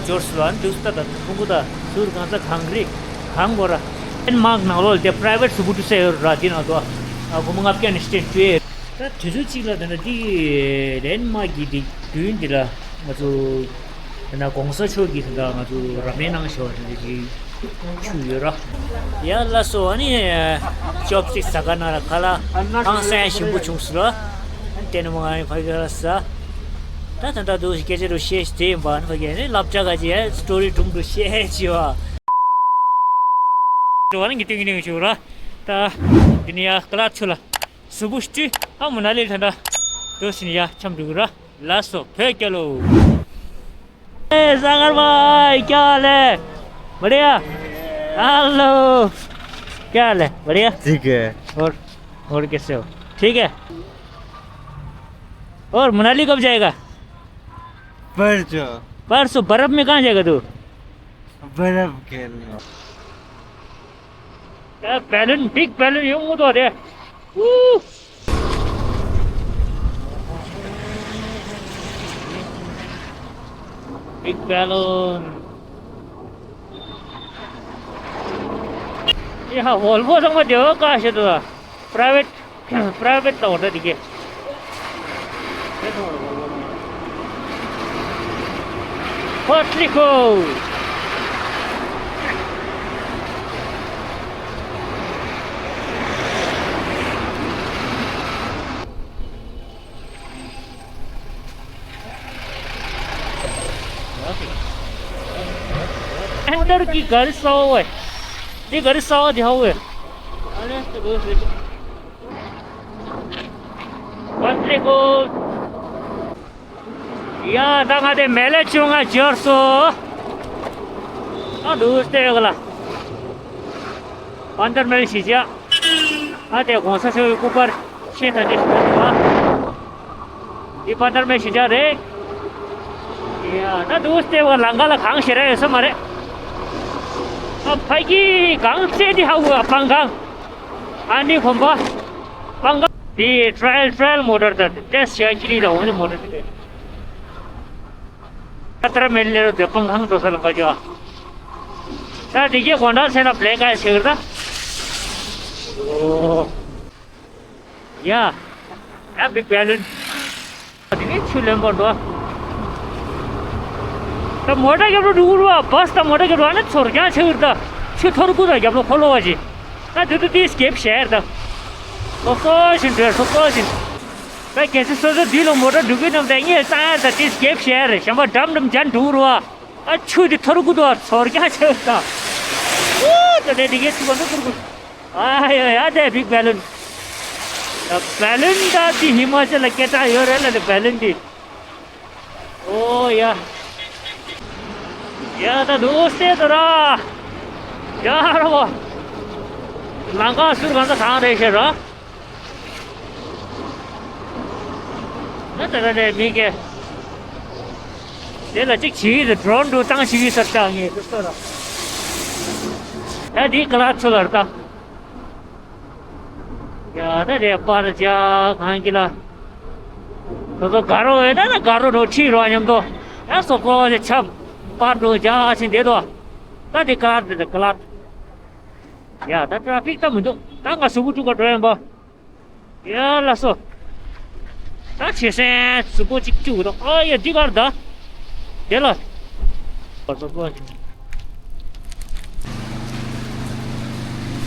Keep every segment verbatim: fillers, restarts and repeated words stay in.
འབྱོར་སོང་ལ་འདུག་ད། ད་ཕུང་པོ་ད་ཟུར་གང་ས་གང་རེད། གང་གོ་ར། ཌེན་མཱག་ནང་ལོགས་ལ་དེ་པ་རའི་ཝེ་ཊི་ཟུ་པོ་ཊུ་སེ་ཡོད་ར། དེ་ནང་དུ་ཨ་སྒོར་མོ་ལྔ་བརྒྱ་ནས་སྤྲད་སྤྲོད། ད་དུས་ཚོད་གཅིག་ལ་ད་ལྟ་འདི་ཌེན་མཱག་གི་འདི་མདུན་འདི་ལ་ང་ཚོ་ད་ལྟ་གོང་ས་མཆོག་གིས་ད་ལྟ་ང་ཚོ་རབ་གནས་གནང་བཞག་པ་དེ་འདྲ་ཅིག་ཆུ་ཡོད་ར། ཡ་ལགས་སོ། ཨ་ནི་ཅོབ་སི་ཊིག་ཟ་ག་ན་ར་ཁ་ལག་ཧང་སང་ཞིམ་པོ་བྱུང་སོང་ལ། ཨ་ནི་དེ་ནས་མོ་ང་ཡི་ཕ་གི་ལ་ཟ། ད་ད་ལྟ་འདུག་སྐད་ཆ་རུ་བཤད་དེ་ཡིན་པ། ཨ་ནི་ཕ་གི་ཨ་ནི་སློབ་གྲྭ་ག་ཅི་ཡ་སི་ཊོ་རི་སྒྲུང་རུ་བཤད་ཅི་བ། འགྲོ་བ་ནི་ངས་སྟོན་གྱི་ནི་ཡོད་ཅིག་ར། ད་འདི་ནི་ཡ་ཀ་ལ་ཆུ་ལ་ཟུ་པོ་ཊུ་ཨ་མོ་ན་ལི་ད་ད་འདུག་སེ་ནི་ཡ་འཁྱམས་འགྲོ་གི་ར། ལགས་སོ། བོད་རྒྱལ་ལོ། ए सागर भाई, क्या हाल है? बढ़िया। हेलो। क्या हाल है? बढ़िया। ठीक है। और और कैसे हो? ठीक है। और मनाली कब जाएगा? परसों। परसों बर्फ में कहाँ जाएगा तू? बर्फ खेलने। ए, बैलून, बिग बैलून, यूं मुंह धो दे। ऊ। Big balloon. यहाँ वोल्वो सँग देव का से तो प्राइवेट, प्राइवेट त हो त दिखे। पत्रिको। अंदर की घर सौ है। ये घर सौ दिया हुआ है। पत्रिको। ཡ། ད་ང་དེ་མེ་ལེ་ཆུང་ང་འབྱོར་སོང་། ཨ་འདུག་སྟེ་ཡོད་ག་ལ། པན་དར་མེལ་གཞིས་ཆགས། ཨ་དེ་གོང་ས་མཆོག་གི་སྐུ་པར་ཤེས་ཐ་ཅེས་ཤིག་འདུག་ཨ། འདི་པན་དར་མེལ་གཞིས་ཆགས་རེད། ཡ། ད་འདུག་སྟེ་བ་ལམ་ཁ་ལ་གངས་ཞེ་དྲག་ཡོད་ས་མ་རེད། ཨ་ཕ་གི་གངས་རྩེ་འདི་ཧ་གོ་ཨ་སྤང་གངས། ཨ་ནི་གོམ་པ། སྤང་ག་དེ་ཊ་ར་ཡལ་ཊ་ར་ཡལ་མོ་ཊར་དང་ཊེ་སི་ཊི་བྱས་ཁྱི་ལི་དང་འོ་ནི་མོ་ཊར་དེ་རེད། ཁ་ཏར་མེད་ལེ་རོ་དེ་སྤང་གང་འགྲོ་ས་ལ་འགའ་ཅོ། ད་དེ་གའི་དགོང་དག་ཚེ་ན་བླེ་ཀ་ཡ་ཆེ་གི་ར། ཨོ། ཡ། ཡ་བིག་བེ་ལུན། དེ་ནས་ཆུ་ལེན་པར་འགྲོ། ད་མོ་ཊ་རྒྱབ་ལོ་འགྲོ་གི་རེད་བ། བ་སི་དང་མོ་ཊ་རྒྱབ་ལོ་ཨ་ནི་ཚོར་རྐྱང་ཆེ་གི་རེད་ད། ཆུ་ཐོར་གུ་དང་རྒྱབ་ལོ་འཁོར་ལོ་བ་ཅི། ད་དེ་དུ་དེ་སྐེབ་བྱས་རེད་ད། སོ་སོ་བཞིན་འགྲོ་སོ་སོ་བཞིན། ད་གལ་སྲིད་སོ་སོ་དུས་ལོ་མོ་ཊ་འགྲོ་གི་རྣམས་ད་ངས་ཙང་ཡར་ད་དེ་སྐེབ་བྱས་རེད། གཞན་པ་འགྲམ་འགྲམ་འཇར་འགྲོ་གི་རེད་བ། ཨ་ཆུ་དེ་ཐོར་གུ་དང་ཚོར་རྐྱང་ཆེ་གི་རེད་ད། ཨོ་ད་དེ་དེ་གའི་ཆུ་ག་འགྲོ་ཐོར་གུ། ཨ་ཡོ་ཡ་དེ་བིག་བེ་ལུན། བེ་ལུན་ད་དེ་ཧི་མ་ཅལ་ལ་སྐད་གྲགས་ཡོད་རེད་ལ་དེ་བེ་ལུན་དེ། ཨོ་ཡ། ཡ་ད་འདུག་སེ་དོ་ར། ཡ་ར་བ། ལམ་ཁ་ཟུར་གང་ས་གང་རེད་ཤེས་ར། ད་ད་ད་དེ་མི་སྐད། དེ་ལ་གཅིག་བྱིས་དེ་ཌོ་རོན་འགྲོ་སྟངས་ཤིག་ཡིན་ས་ད་ངས་ཁུ་སོ་ར། ད་དེ་ཀ་ལ་ཚུ་ལར་ད། ཡ་ད་རེ་པར་ཅག་གང་གི་ལ། སོ་སོ་དགའ་རོགས་ཡོད་ན་ན་དགའ་རོགས་འགྲོ་ཁྲིད་རོགས་མཉམ་དུ། ཡ་སོ་སོ་ཞེ་ཆབ་པར་འགྲོ་ཅག་ཕྱིན་བསྡད་དོ། ད་དེ་ཀ་ལ་དེ་ཀ་ལ། ཡ་ད་ཊ་ར་ཕིག་ད་མི་འདུག་ད་ང་གཟུགས་པོ་བཀྲུ་ག་འགྲོ་ཡིན་པ། ཡ་ལགས་སོ། ད་བྱེད་སེམས་གཟུགས་པོ་གཅིག་བཅུག་དང་། ཨ་ཡ་འདི་གར་ད། དེ་ལ།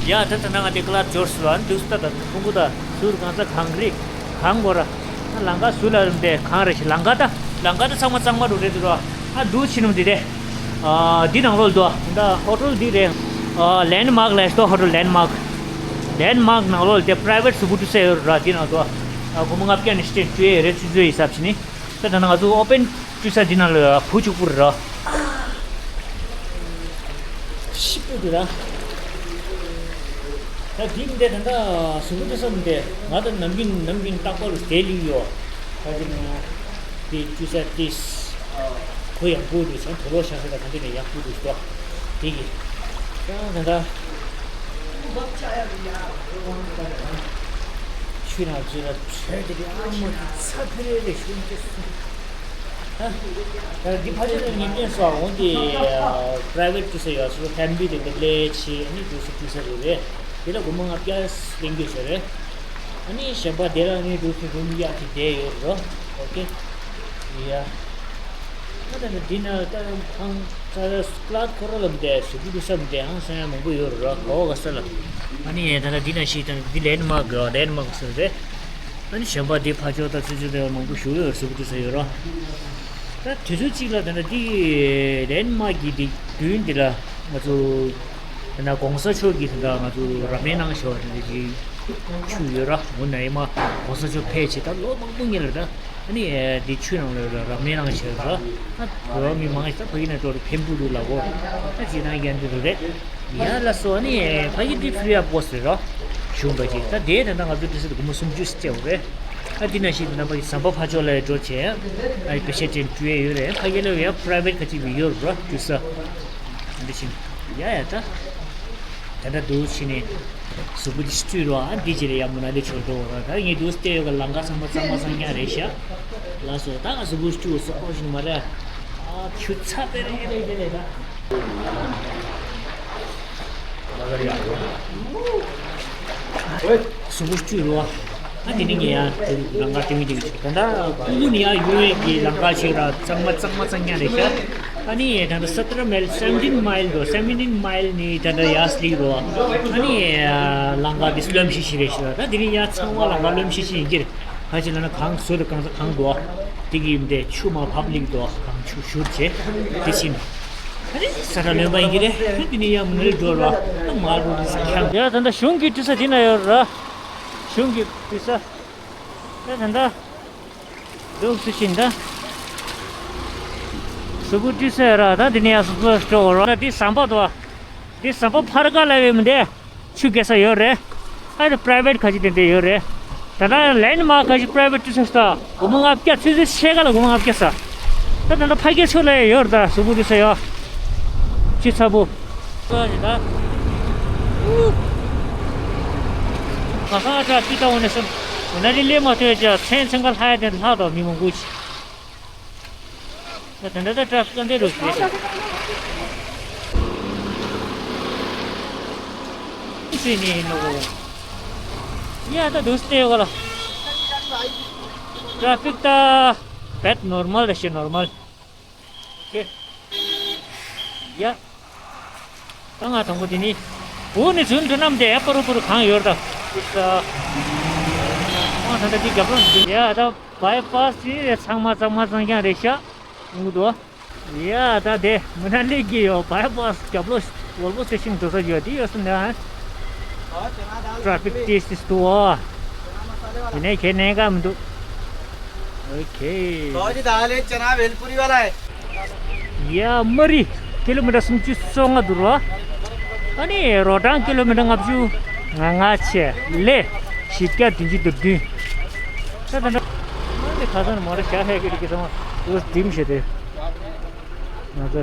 ཡ་ད་ད་ནང་དེ་ཀ་ལ་འབྱོར་སོང་ཨ་འདུག་ད་ད་ཕུང་པོ་ད་ཟུར་གང་ས་གངས་རི་གངས་མགོ་ར། ཨ་ལམ་ཁ་ཟུར་ལ་རིམ་དེ་གངས་རེ་ཞིག་ལམ་ཁ་ད་ལམ་ཁ་ད་ཚང་མ་གཙང་མ་རུ་རེད་འདུག་ར། ཨ་འདུག་ཕྱི་ནང་འདི་རེད། ཨ་འདི་ནང་ལོགས་འདུག་ད་ཧོ་ཊེལ་འདི་རེད། ཨ་ལེན་མཱག་ལས་ཤོག་ཧོ་ཊེལ་ལེན་མཱག་ལེན་མཱག་ནང་ལོགས་དེ་པ་རའི་ཝེ་ཊི་ཟུ་པོ་ཊུ་སེ་ཡོད་ར། འདི་ནང་དུ་ཨ་སྒོར་མོ་ལྔ་བརྒྱ་ནས་སྤྲད་སྤྲོད་ཡས་རེད། ཆུ་ཚོད་ཡིན་ས་ཕྱིན་ནི། ད་ད་ནང་ང་ཚོ་ཨོ་པན་ཆུ་ས་འདི་ནང་ལ་བུ་གཅིག་པུ་ར། ཤི་པོ་འདུག་ར། ད་འདི་མི་འདྲ་ད་ད་ཟུ་པོ་ཊུ་སེ་མི་འདྲ། ང་ད་ནམ་རྒྱུན་ནམ་རྒྱུན་རྟག་པར་དེ་ལིག་ཡོད། ད་འདི་ནང་དེ་ཆུ་ས་ཏིས། ཁོ་ཡང་པོ་འདུག་ཚང་དོ་ལོ་ཤ་ས་ད་ག་འདི་ནས་ཡང་པོ་འདུག་ཏོ། དེ་གི་ཀྱང་ད་ད། ཆུ་ནང་ཚུད་ལ་བྲོས་དེ་གི་ཨ་མོ་དེ་ཚ་ཕི་རེ་རེ་ཤུན་ཅི་སུ། ད་འདི་ཕལ་ཆེར་ངེས་གཏན་སོགས་འོང་དེ་པ་རའི་ཝེ་ཊི་ཊུ་སི་ཡོད་སོ་ཕེ་མི་ལི་དེ་འདི་ལས་ཆེ་ནི་ཊུ་སི་ཊུ་སི་རེད་རེད། དེ་ལ་སྒོར་མོ་ལྔ་བརྒྱ་ལེན་རྒྱུ་ཟེར་རེད། ཨ་ནི་གཞན་པ་དེ་ལ་ནི་ཊུ་སི་རུམ་གཡར་གྱི་བསྡད་ཡོད་རོ། ཨོ་ཀེ། ཡ། ད་ད་འདི་ན་ད་ཁང་ས་ཀླད་ཁོ་ར་ལ་མི་བསྡད་ཟུག་པོ་ཊུ་སི་མི་བསྡད་ཧང་སང་ཡ་མང་པོ་ཡོད་རོ་ག་བ་ག་ས་ལ། ཨ་ནི་ད་ད་འདི་ན་ཤི་ད་འདི་ལེན་མ་གི་ལེན་མ་གི་ཟེར་རེད། ཨ་ནི་གཞན་པ་དེ་ཕ་ཆོ་ད་ཚུལ་ཚུལ་དེ་མང་པོ་ཞུ་ཡོད་ཟུག་པོ་ཊུ་སི་ཡོད་རོ། ད་དུས་ཚོད་གཅིག་ལ་ད་ལྟ་འདི་ལེན་མ་གི་འདི་མདུན་འདི་ལ་ང་ཚོ་ད་ལྟ་གོང་ས་མཆོག་གིས་ད་ལྟ་ང་ཚོ་རབ་གནས་གནང་བཞག་པ་དེ་འདྲ་ཅིག་ཆུ་ཡོད་ར། འོ་ན་ཡིན་མ་གོང་ས་མཆོག་ཕེབས་བྱས་ད་ལོ་མང་པོ་སྔོན་ལ་ད་ཨ་ནི་འདི་ཆུ་ནང་ལ་རབ་གནས་གནང་བཞག་ར། ད་བོད་པ་མི་མང་ཞིག་ད་ཕ་གི་ནས་འགྲོ་རུ་ཕེབས་འབུལ་རུ་ལ་གོ་ད་ཅི་ད་ཡན་འདི་རུ་རེད། ཡ་ལ་སོ་ནི་ཕ་གི་འདི་ཕི་རི་ཨོཕ་ཀོ་སི་རེད་ར། གཞུང་པ་ཅིག་ད་དེ་ད་ལྟ་ང་ཚོ་འདི་སྲིད་དུ་སྒོར་མོ་སུམ་ཅུ་སྤྲད་འོ་རེད། ཨ་འདི་ན་ཞིག་འདི་ན་ཕ་གི་ཟམ་པ་ཕ་ཕྱོགས་ལ་འགྲོ་བྱས། ཨ་པེ་ཤ་ཅན་བྲུ་ཡས་ཡོད་རེད། ཕ་གི་ལ་ཡ་པ་རའི་ཝེ་ཊི་ཁ་ཅིག་བི་ཡོད་ར་བྲུ་ས། འདི་ཕྱིན། ཡ་ཡ་ད། ད་ལྟ་འདུག་ཕྱིན་ནས་གཟུགས་པོ་འདི་བཀྲུས་རོགས། ཨ་འདི་རྗེས་ལ་ཡ་མོ་ན་འདི་ཆོག་འགྲོ་ར། ད་ངས་འདུག་བལྟས་ཡོད་ག་ལམ་ཁ་ཚང་མ་གཙང་མ་གཙང་རྐྱང་རེད་ཤག་ལགས་སོ། ད་ང་གཟུགས་པོ་བཀྲུས་སོ་ཁོ་ཞིག་མ་རེད། ཨ་ཆུ་ཚ་པེ་རེད་རེད་རེད་རེད་ད། གཟུགས་པོ་བཀྲུས་རོགས། ཨ་དེ་ནི་ངས་ཡང་དེ་ལམ་ཁ་སྟོན་གྱི་འདུག་ད་ལྟ་ཕྲུ་གུ་ནི་ཡང་ཡུལ་གྱི་ལམ་ཁ་ཆོས་ར་གཙང་མ་གཙང་མ་གཙང་རྐྱང་རེད་ཤག་ཨ་ནི་ད་ལྟ་སྟ་ར་མའིལ་སེ་བེན་ཊིན་མའིལ་འགྲོ། སེ་བེན་ཊིན་མའིལ་ནི་ད་ལྟ་ཡར་སླེབས་རོགས། ཨ་ནི་ལམ་ཁ་འདི་སློབ་གཞི་ཞིག་རེད་ཤག་ད་དེ་ནི་ཡང་ཚང་མ་ལམ་ཁ་སློབ་གཞི་ཞིག་ཡིན་གྱི་རེད། ཁ་ཅིག་ལ་ན་གངས་ཟོ་དང་གངས་ཚ་གངས་འདུག་དེ་གི་ཡིན་དེ་ཆུ་མ་ཕབ་ལིག་འདུག་གངས་ཆུ་བཞུར་བྱས་དེ་ཕྱིན། ཨ་ནི་ས་ཁྲ་ལོན་པ་ཡིན་གྱི་རེད། དེ་ནི་ཡང་མུ་ནེ་ལི་འགྲོ་ར། ད་མ་རུ་རི་ས་ཁྱམས། ཡ་ད་ལྟ་གཞུང་གི་འདུག་ས་དེ་ན་ཡོད་ར། གཞུང་གི་འདུག་ས། ཡ་ད་ལྟ་འདུག་སུ་ཕྱིན་ད། གཟུགས་པོ་འདུག་ས་ཡོད་ར། ད་དེ་ནི་ཡང་གཟུགས་པོ་འགྲོ་ར། ད་དེ་ཟམ་པ་འདུག་དེ་ཟམ་པ་ཕར་ཁ་ལ་ཡོད་མི་འདུག་ཆུ་རྐྱལ་ས་ཡོད་རེད། ཨ་དེ་པ་རའི་ཝེ་ཊི་ཁ་ཅིག་དེ་འདྲ་ཡོད་རེད། ད་ལྟ་ལེན་མ་ཁ་ཅིག་པ་རའི་ཝེ་ཊི་ཊུ་སི་ད་སྒོར་མོ་ལྔ་བརྒྱ་ཚོད་ཚོད་ཤེས་ག་ལ་སྒོར་མོ་ལྔ་བརྒྱ་ས། ད་ད་ལྟ་ཕ་གིའི་ཕྱོགས་ལ་ཡོད་རེད། ད་གཟུགས་པོ་འདུག་ས་ཡོད། ཆུ་ཚ་པོ། ད་ད། ག་ས་ཨ་ཏྲ་ཏི་ཏ་འོ་ནས་སམ། འོ་ན་དེ་ལས་མ་ཐོས་ཀྱང་མཚན་མཚན་ག་ལྷ་ཡ་དེ་ལྷག་དང་མི་མང་པོ་ཅིག་ད་ད་ད་ད་ཏྲ་ཕིག་འདི་རུ་ཞེས་ཤིག་སྲིད་ནས་ནོ། ཡ་ད་འདུག་སྟེ་ག་ལ། ཏྲ་ཕིག་ད་བེད་ནོར་མལ་རེད་ཤི་ནོར་མལ། ཁེ། ཡ། ད་ང་དང་པོ་དེ་ནི། འུ་ནི་ཚུན་དུ་ནམ་དེ་ཨ་པ་རུ་པ་རུ་གང་ཡོད་ད། ཨ་ད་ད་འདི་རྒྱབ་ལོགས་འདི་ཡ་ད་བའི་པ་སི་དེ་ཚང་མ་གཙང་མ་གཙང་རྐྱང་རེད་ཤག་ཡོང་གི་འདུག་ཡ་ད་དེ་མི་ན་ལི་གི་ཡོད་བའི་པ་སི་རྒྱབ་ལོགས་ཝོལ་བོ་སི་ཊེ་ཤིན་འགྲོ་ས་ཡོད་དེ་ཡོད་སོང་ད། ཏྲ་ཕིག་ཏེས་ཏེས་འདུག་ཡིན་ནའི་ཁྱེད་གནས་ཀ་མི་འདུག་ཨོ་ཁེ། तो जी दाल है, चना भेलपुरी वाला है। ཡ་མ་རི་ཀི་ལོ་མི་ཊར་སུམ་ཅུ་སོ་ལྔ་འདུག་རོ། ཨ་ནི་རོ་གྲངས་ཀི་ལོ་མི་ཊར་ལྔ་བཅུ་ང་ལྔ་བྱས་ལས་བཞི་བརྒྱ་བདུན་ཅུ་དོན་བདུན། ད་ད་ད་ཨ་ནི་ཁ་སང་མོ་ར་ཤ་ཧེ་གི་རིག་གི་སོང་། འོ་ཌིམ་བྱས་ཏེ། ང་ཚོ་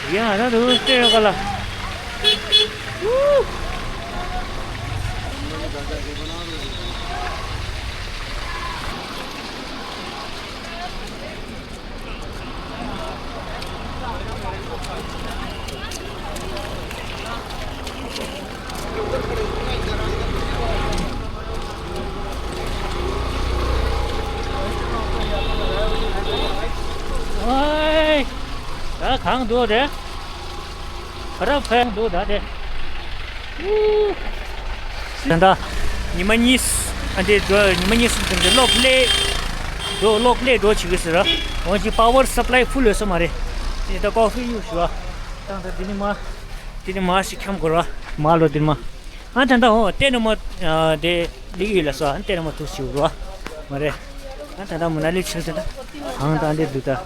ཡ་ད་དུ་སྟེ་ཡོད་ག་ལ། ཨོའི། ད་གང་འདུག་དེ། ཁ་ར་ཕན་འདུག་ད་དེ། ད་ལྟ་ཉི་མ་གཉིས་ཨ་འདྲེ་འགྲོ། ཉི་མ་གཉིས་གསུམ་དེ་འདྲ་གློག་ཀླད་འགྲོ། གློག་ཀླད་འགྲོ་བྱེད་ཀྱི་ཟེར་ར། འོན་ཀྱང་པ་ཝར་སབ་ལའི་ཕུལ་ཡོད་ས་མ་རེད། དེ་ད་ཀོ་ཧྥི་ཉོ་ཞུ་བ། ད་ད་དེ་ནི་མ། དེ་ནི་མ་ཞིག་འཁྱམ་དགོས་ར། མ་ལོ་དེ་ནི་མ། ཨ་ད་ད་འོ་དེ་ནི་མ། དེ་ལིག་ཡོད་ལ་སོ། ཨ་དེ་ནི་མ་ཐུག་ཞུ་ར་མ་རེད། ཨ་ད་ད་མུ་ན་ལི་ཕྱིར་དེ་ད་གང་ད་འདི་འདུག་ད།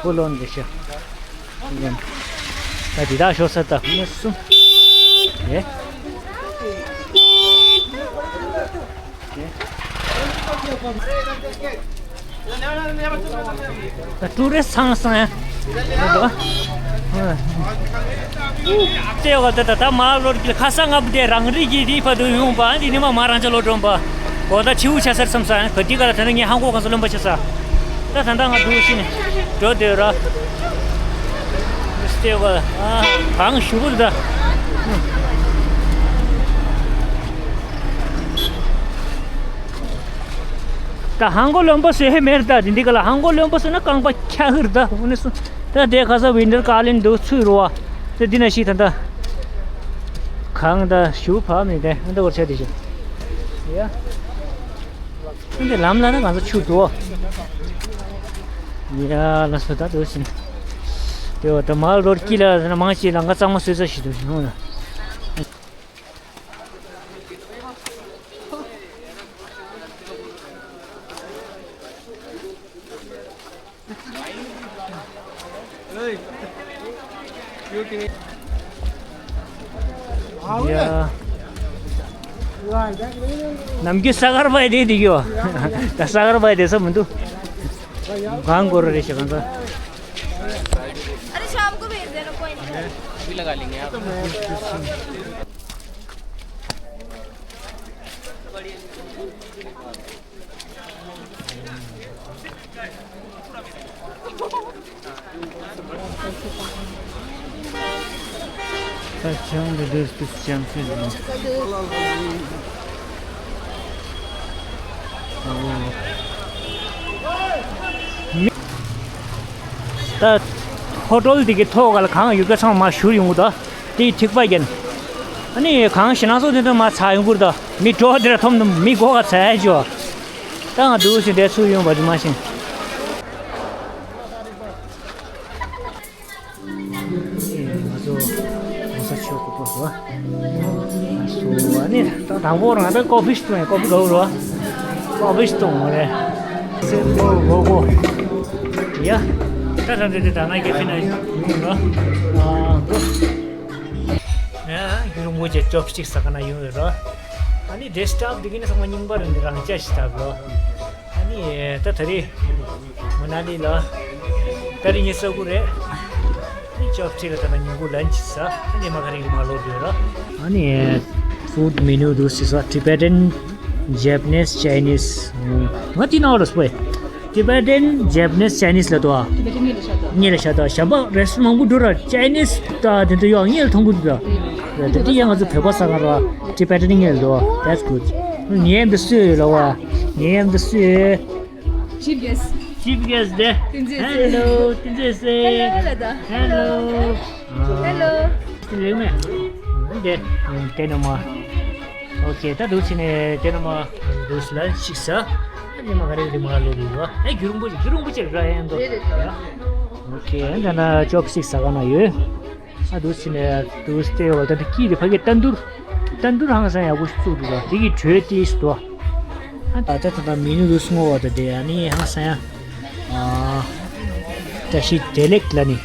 ཕོ་ལོན་རེད་ཤག་ད་འདི་དག་ཤོར་ས་ད་མི་གསུམ། ཨེ། ཨེ། ད་ཀྲུ་རེ་སང་སང་ཡ། ད་དོ། ཨ། ལྟེ་བ་ད་ད་ད་མ་ལོར་གྱི་ཁ་ས་ང་བུ་དེ་རང་རིགས་ཀྱི་རིགས་བར་དུ་ཡོང་པ་འདི་ནི་མ་མ་རང་ཅག་ལོ་སྒྲོན་པ། གོ་ད་ཆིའུ་ཆ་སར་བསམ་ས་ག་དི་ག་ལ་ད་ནི་ངས་ཧང་གོ་གང་ས་རློན་པ་ཆ་ས། ད་ད་ལྟ་ང་འདུག་ཕྱིན་ནས་འགྲོ་སྡོད་ར། སྟེ་ག་ཨ་གངས་ཞུ་བུར་ད། ད་ཧང་གོ་རློན་པ་བཟོས་ཧེ་མེར་ད་དེ་འདི་ག་ལ་ཧང་གོ་རློན་པ་བཟོས་ན་རྐང་པ་འཁྱག་ཧིར་ད་འུ་ནི་སུ། ད་དེ་ཁ་ས་ཝིན་ཊར་ཀ་ལིན་འདུག་ཚུད་རུ་བ། ད་འདི་ན་ཞིག་ད་ད། གངས་ད་ཞུ་བ་མི་དེ་ཨ་ད་བར་ཆད་དེ་ཞིག་ཡ། འདི་ལམ་ལ་ན་གང་ས་ཆུ་དོ། ཡ་ལ་སོ་ད་དོ་ཞིན། དེ་བ་ད་མལ་རོ་ཀི་ལ་ན་མང་ཆེ་ལ་ང་གཙང་མ་སོས་ས་ཞིག་དོ་ཞིན་ཧོ་ན། ཡ། ནམ་རྒྱུན་ས་གར་བའི་དེ་དེ་གྱོ། ད་ས་གར་བའི་དེ་ས་མི་འདུག་གང་གོ་ར་རེ་ཞིག་གང་ཚ། अरे शाम को भेज देना कोई नहीं। अभी लगा लेंगे आप। ད་ཧོ་ཊོལ་འདི་གི་ཐོག་ག་ལ་གང་ཡོད་པ་ཚང་མ་བཞུར་ཡོང་གི་འདུག་དེ་ཐིགས་པ་རྒྱན། ཨ་ནི་གང་ཞེ་ན་སོ་དེ་ཚོ་མ་ཚ་ཡོང་གི་འདུག་མི་གྲོགས་དེ་ར་ཐོམ་དུ་མི་གོ་ག་ཚ་ཡ་ཅོ། ད་ང་འདུག་ཞིག་དེ་ཚུར་ཡོང་བ་དུ་མ་ཤེས། ང་ཚོ་གོང་ས་མཆོག་གི་པོ་སོ། སོ་ཨ་ནི་ད་དང་པོ་རང་ད་ཀོ་ཕི་ཞིག་བཏུང་ཡ། ཀོ་ཕི་ག་བོ་རོ། ཀོ་ཕི་ཞིག་བཏུང་བ་རེད། སེམས་པོ་གོ་གོ། ཡ། ད་ད་འདི་འདི་ད་ན་གེ་ཕི་ན་ཡོང་རོ། ཨ་གོ། ཡ་རྒྱུ་རུ་མོ་ཅེ་ཅོབ་སི་ཊིག་ཟ་ག་ན་ཡོང་ཡོད་རོ། ཨ་ནི་ཌེ་སི་ཊོབ་འདི་གི་ནི་ཚང་མ་རྙིང་པ་རེད། འདི་རང་ཅག་ཞིག་ལྟ་བུ་རོ། ཨ་ནི་ད་ད་རེས་མ་ན་ལི་ལ་ད་རེས་ཉི་ཤུ་རྩ་དགུ་རེད། ཨ་ནི་ཅོབ་སི་ཊིག་ལ་ད་ན་ཉིན་གུང་ལན་ཅི་ཟ། ཨ་ནི་མ་ག་རེ་གི་མ་ལོ་དུ་ར། ཨ་ནི་ཕུཌ་མེ་ནུ་དུ་སི་ས་ཊི་བེ་ཊན་ཇེ་པ་ནིས་ཅའི་ནིས། ང་ཏི་ན་རོ་སྤོས། ཊི་བེ་ཊན་ཇེ་པ་ནིས་ཅའི་ནིས་ལ་དོ། ཊི་བེ་ཊན་གཉིས་ལ་ཤ་དོ། གཉིས་ལ་ཤ་དོ། གཞན་པ་རེ་སི་མང་པོ་འགྲོ་ར་ཅའི་ནིས་ད་དེ་ཚོ་ཡོང་གཉིས་ལ་མཐོང་གི་འདུག་ད། དེ་དེ་ཡང་ང་ཚོ་བོད་པ་ས་ག་ར་ཊི་བེ་ཊན་གཉིས་ལ་དོ། That's good. ངའི་འདི་སུ་ཡོད་ལ་བ། ངའི་འདི་སུ་ཡོད། Chief guest. Chief guest དེ། ཏིན་ཙེ་སེ། Hello ཏིན་ཙེ་སེ། Hello ལ་དོ། Hello. Hello. དེ་ལེགས་མེད། དེ་དེ་ནི་མ། ཨོ་ཁེ། ད་འདུག་ཕྱིན་ནས་དེ་ནི་མ་འདུག་ལ་ཞིག་ཟ། ཨ་ནི་མ་ག་རེ་རེ་མ་ལོ་རེ་བ། ཨེ་རྒྱུ་རུང་པོ་ཅིག་རྒྱུ་རུང་པོ་ཅིག་ར་ཡན་དོ། རེད་རེད། ཨོ་ཁེ། ཨ་ད་ན་ཅོབ་སི་ཊིག་ཟ་ག་ན་ཡོད། ཨ་འདུག་ཕྱིན་ནས་འདུག་སྟེ་བ་ད་འདི་ཀི་དེ་ཕ་གི་ཏན་དུར། ཏན་དུར་ཧང་སང་ཡག་པོ་ཞིག་བཙུགས་འདུག་ད་དེ་གི་དྲོད་དེ་ཞིག་དོ། ཨ་ད་ད་ད་ད་མི་ནུ་རུ་སྔོ་བ་ད་དེ་ཨ་ནི་ཧང་སང་ཡ། ཨ་བཀྲ་ཤིས་བདེ་ལེགས་ལ་ནི།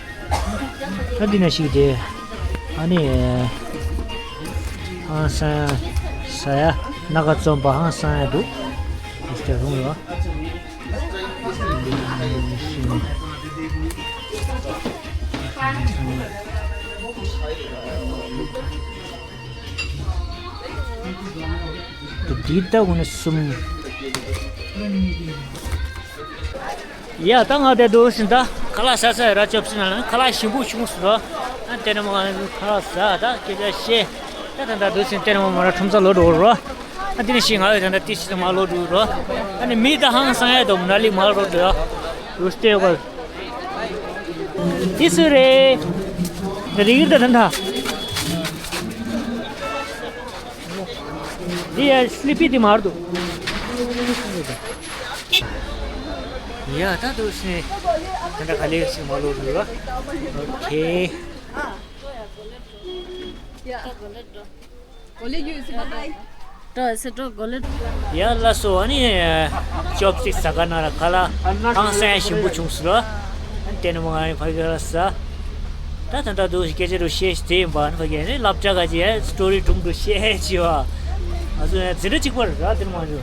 ད་འདི་ན་ཞིག་དེ། ཨ་ནི། ཧང་སང་ས་ཡ། སྣ་ཁ་བཙོམ་པ་ཧང་སང་ཡ་འདུག་དེ་རུང་ལ། འདི་ལྟ་བུ་ནི་གསུམ། ཡ་ད་ང་དེ་འདུག་ཟིན་ད་ཁ་ལག་ཟ་ས་ར་ཅོབ་སི་ན་ལ་ཁ་ལག་ཞིམ་པོ་བྱུང་སོང་ར། ཨ་དེ་ནས་མ་ང་ཁ་ལག་ཟ་ད་སྐད་ཆ་བཤད། ད་ད་ད་འདུག་ཟིན་དེ་ནས་མ་མ་ར་ཁྲོམ་ས་ལོ་འགྲོ་ར། ཨ་དེ་ནས་ཤི་ང་ཡོད་ད་ད་ཏི་ཤི་ད་མ་ལོ་འགྲོ་ར། ཨ་ནི་མི་ད་ཧང་སང་ཡ་དོ་མ་ན་ལི་མ་རོ་འགྲོ་ཡ། འདུག་སྟེ་ག་ཏི་སུ་རེད། རིག་ད་ད་ད། འདི་ཡ་སི་ལི་པི་འདི་མར་འདུག་ཡ་ད་འདུག་སེ། ད་ད་ག་ལེ་སི་མ་ལོ་འདུག་ལ། ཨོ་ཁེ། ཡ། གོ་ལེ་ཡུ་སི་པ་ཧའི། ཏོ་སི་ཏོ་གོ་ལེ། ཡ་ལ་སོ་ཨ་ནི་ཅོབ་སི་ཊིག་ཟ་ག་ན་ར་ཁ་ལག་ཧང་སང་ཞིམ་པོ་བྱུང་སོང་ལ། དེ་ནས་མ་ང་ཕ་གི་ལ་ཟ། ད་ད་ད་དུ་སྐད་ཆ་རུ་བཤད་དེ་ཡིན་པ་ནི་ཕ་གི་ནི་སློབ་གྲྭ་ག་ཅི་ཡ་སི་ཊོ་རི་སྒྲུང་དུ་བཤད་ཅི་བ། ང་ཚོ་ཡང་འཛིན་གྲྭ་གཅིག་པ་རེད་ར་དེ་ནི་མ་འཇུ།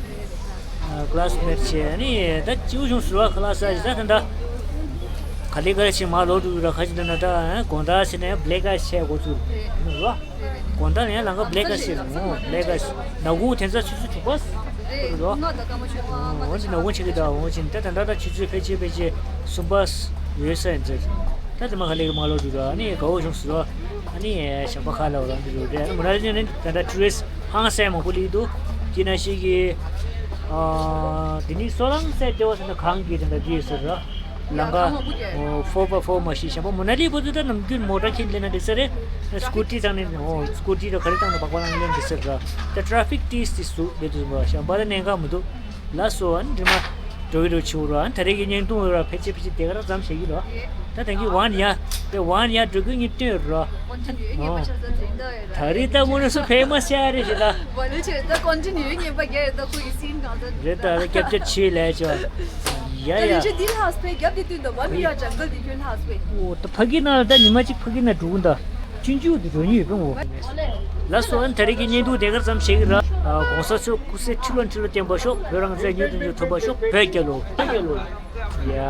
ཀི་ལ་སི་མེ་ཊི་བྱས་ནི་ད་སྐྱིད་པོ་བྱུང་སོང་ལ་ཁ་ལག་ཟ་ཅི་ད་ད་ད། ག་ལེ་ག་ལེ་ཕྱིན་མ་ལོག་འགྲོ་ར་ཁ་ཅིག་ད་ན་ད་དགོང་དག་ཕྱིན་ནས་བྷི་ལེག་ཨའུཊ་བྱས་འགོ་ཚུགས་ནུ་ར། དགོང་དག་ནས་ལང་ཀ་བྷི་ལེག་ཨའུཊ་བྱས་རུང་བྷི་ལེག་ཨའུཊ་ནག་ཁུང་དེ་ཚོ་ཆུ་ཚོད་དྲུག་པ། རེད། ང་དང་སྐར་མ་ཆུང་བ་འོ་ཅི་ན་འོ་ཅི་གི་ད་འོ་ཅི་ད་ད་ད་ད་ཆུ་ཚོད་ཕལ་ཆེར་ཕལ་ཆེར་གསུམ་པ་ཡོད་ས་ཡིན་ཚེ། ད་དེ་མ་ཧ་ལས་གི་མ་ལོ་འགྲོ་ར་ཨ་ནི་དགའ་བོ་བྱུང་སོང་། ཨ་ནི་ཞག་པ་ཁ་ལ་འོ་ར་འདི་རུ་རེད། ཨ་ནི་མོ་ན་ལི་ནི་ད་ད་ཊུ་རི་སི་ཧང་སང་མང་པོ་ལི་འདུག་དེ་ན་ཞིག་གི་ཨ་དེ་ནི་སོ་ལང་སའི་ལྟེ་བ་ཟེར་ན་གང་གི་དེ་འདྲ་དེ་ཟེར་ར། ལང་ཀ་ཧྥོར་བྷའི་ཧྥོར་མ་ཤི་ཤམ་པ་མོ་ན་ལི་བོ་དུ་ད་ནམ་རྒྱུན་མོ་ཊ་ཁྱེར་ལེན་ན་འགྲིག་ས་རེད། སྐུ་ཊི་བཏང་ནས་ཨོ་སྐུ་ཊི་དང་ག་རེ་བཏང་ན་སྦག་སྦག་ལང་ལེན་འགྲིག་ས་རེད། ད་ཊ་ར་ཕིག་ཏིས་ཏིས་སུ་བེ་དུ་མ་ཤམ་པ་ད་གནད་འགག་མི་འདུག་ལ་སོ་ཨན་རི་མ་འགྲོ་གི་འགྲོ་ཆུ་ར་ཨན་ད་རེ་གི་བརྙན་ཐུང་ར་ཕལ་ཆེར་ཕལ་ཆེར་དེ་ག་ར་ཙམ་བྱེད་ཀྱི་ར། ད་དེང་གི་ཝན་ཡ་དེ་ཝན་ཡ་འགྲོ་གི་ངས་སྟོན་ར། ད་རེས་ད་དངོས་གནས་སུ་ཕེ་མ་སི་ཡ་རེད་ཞེ་ད། ཝ་ལེ་ཆེ་ད་ཀོན་ཊི་ནིའུ་ངེས་པ་རྒྱ་རེད་ད་ཁོ་ཡི་སིན་གང་ད། རེད་ད་རེད་སྐྱབས་བཅོལ་ཆེ་ལས་ཆོ། ཡ་ད་ཡ། རེད་ཆེ་འདི་ལྷག་སྤེ་རྒྱབ་དེ་དུས་ད་ཝ་མི་ཡ་ཇང་གལ་དེ་ཁྱོད་ལྷག་སྤེ། ཨོ་ད་ཕ་གི་ན་ད་ཉི་མ་གཅིག་ཕ་གི་ན་འགྲོ་གི་ད། ཆུང་ཆུང་དུ་འགྲོ་ཉུལ་ཡོད་པ་ངོ་། ལ་སོ་ཨན་ད་རེས་ཀྱི་བརྙན་ཐུང་དེ་གར་ཙམ་བྱེད་ཀྱི་ར། གོང་ས་མཆོག་སྐུ་ཚེ་ཁྲི་ལོ་ཁྲི་ལོ་བརྟན་པ་ཤོག་བོད་རང་བཙན་མྱུར་དུ་མྱུར་ཐོབ་པ་ཤོག་བོད་རྒྱལ་ལོ། བོད་རྒྱལ་ལོ། ཡ།